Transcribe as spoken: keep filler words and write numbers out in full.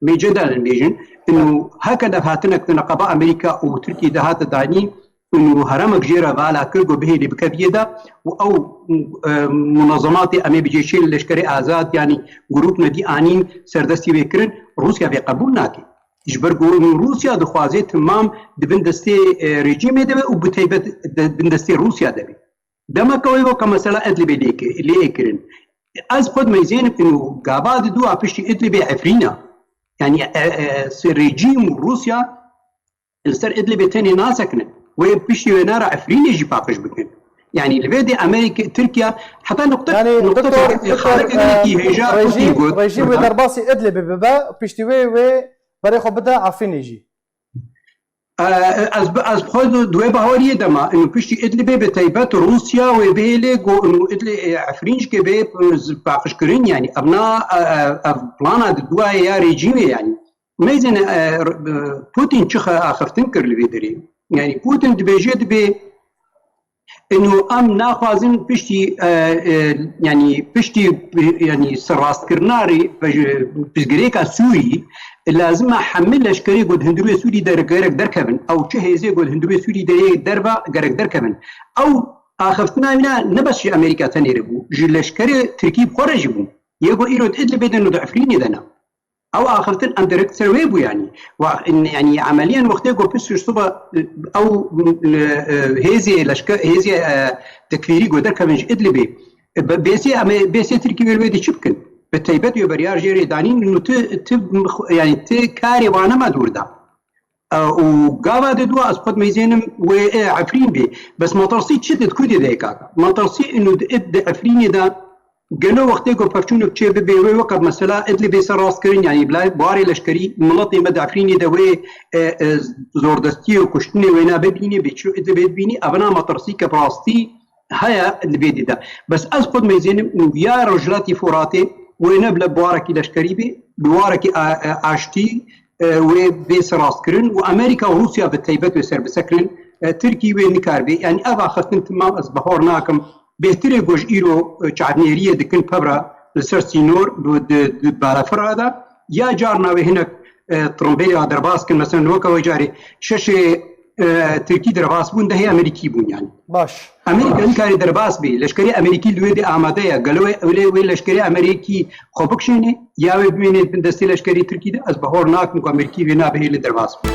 Mêceden bêjin, inu heke dev hatinek di neqeba Amerîka û Tirkiyê de hate danîn, inu heremek jê re vala kir, got bihêlê bikeviyê de û ew, e, munazematê em ê bicê çê leşkerê azad, yanî grûp nedî anîn serdestî wê kirin, Rûsya vê qebûl nake. Ji ber ku Rûsya dixwaze timam di bin destê, e, rejîmê de be û bi taybet di bin destê Rûsya de be. Demeke wê weke mesela Idlibê lê ki-, lê kirin. Ez xwe dimeyzênim û gava di dua piştî Idlibê Efrîn e. Yanî, e, e, se-, rejîm û Rûsya li ser Idlibê tenê nasekinin. Wê piştî wê nara Efrînê jî paqij bikin. Yanî li vê dê Amerîka, Tirkiye heta nuqte, Yanî, nuqte doktor, doktor, xaleke e, gelekî hêja rejîm, Putin got. Rejîm wê derbasî Idlibê bibe, piştî wê wê berê xwe bide Efrînê jî. E, ez bi, ez xwe di wê baweriyê de ma, inu piştî Idlibê bi taybet Rûsya wê bihêlê ku inu Idlib, e, Efrîn jî ke bê, e, paqijkirin, yanî ev na, e, e, ev plana di duayê ya rejîmê, yanî. Meyzên, e, r-, e, Putin çi xe-, axiftin kir li vê derê? Yanî Putin dibêje dibê inu em naxwazin piştî, e, e, yanî piştî, e, yanî serrastkirina rê-, e, pirsgirêka Sûrî, lazim e hemî leşkerê ku di hundirê Sûrî de gerek derkevin, ew çi hêzê ku di hundirê Sûrî de yê derve gerek derkevin. Ew axiftina wî ne, ne bes ji Amerîka tenê re bû, ji leşkerê Tirkî bi xwe re jî bû. Yê ku îro di Idlibê de û di Efrînê de ne. Ew axiftin endirekt ser wê bû, yanî. Wa-, in-, yanî emeliyen wextê ku pişt ji siba, ew, e, e, hêzê leşke-, hêzê, e, tekfîrî ku derkevin ji Idlibê, e, be-, bêsê em ê, bêsê Tirkî wê li wê dê çi bikin? Bi taybet wê beryar jê rê danîn û tu, tu, yanî tu karê wana me dûr da. E, û gava di dua ez xwe dimeyzênim wê, e, Efrîn bê. Bes metirsî çi di ku dê de ye kaka? Metirsî inu di, di Efrînê de gelo wextê ku pevçûnek çê bibe wê weke mesela Idlibê ser rast kirin, yanî bila buharê leşkerî miletê me di Efrînê de wê, e, e, zordestiyê û kuştinê wêna bibînî, bê çilo Idlibê dibînî, evina metirsî ke bi rastî heye li vê dî de. Bes ez xwe dimeyzênim û ya Rojhilatî Foratê wê ne bila buharekî leşkerî bê, bi buharekî a-, a-, aştî, e, wê bê serrastkirin û Amerîka û Rûsya bi taybet wê serbisekirin, e, Tirkî wê nikaribe. Yanî ev axiftin timam ez bahor nakim. Bêhtir e ku ji îro, e, çavnêriyê dikin pevra li ser sînor, bi, di, di balafira de, ya carna wê hinek, e, trimbêlê derbas kin, mesela weke wê carê şeşê, e, Tirkî derbas bûn, dehê Amerîkî bûn yanî. Baş. Amerîka nikare derbas bê. Leşkerê Amerîkî li wê dê amade ye. Gelo wê, wê, wê leşkerê Amerîkî xwe bikişêne, ya wê bimêne bin destê leşkerê Tirkî de? Ez bahor nakim ku Amerîkî wê nabihêle derbas bê.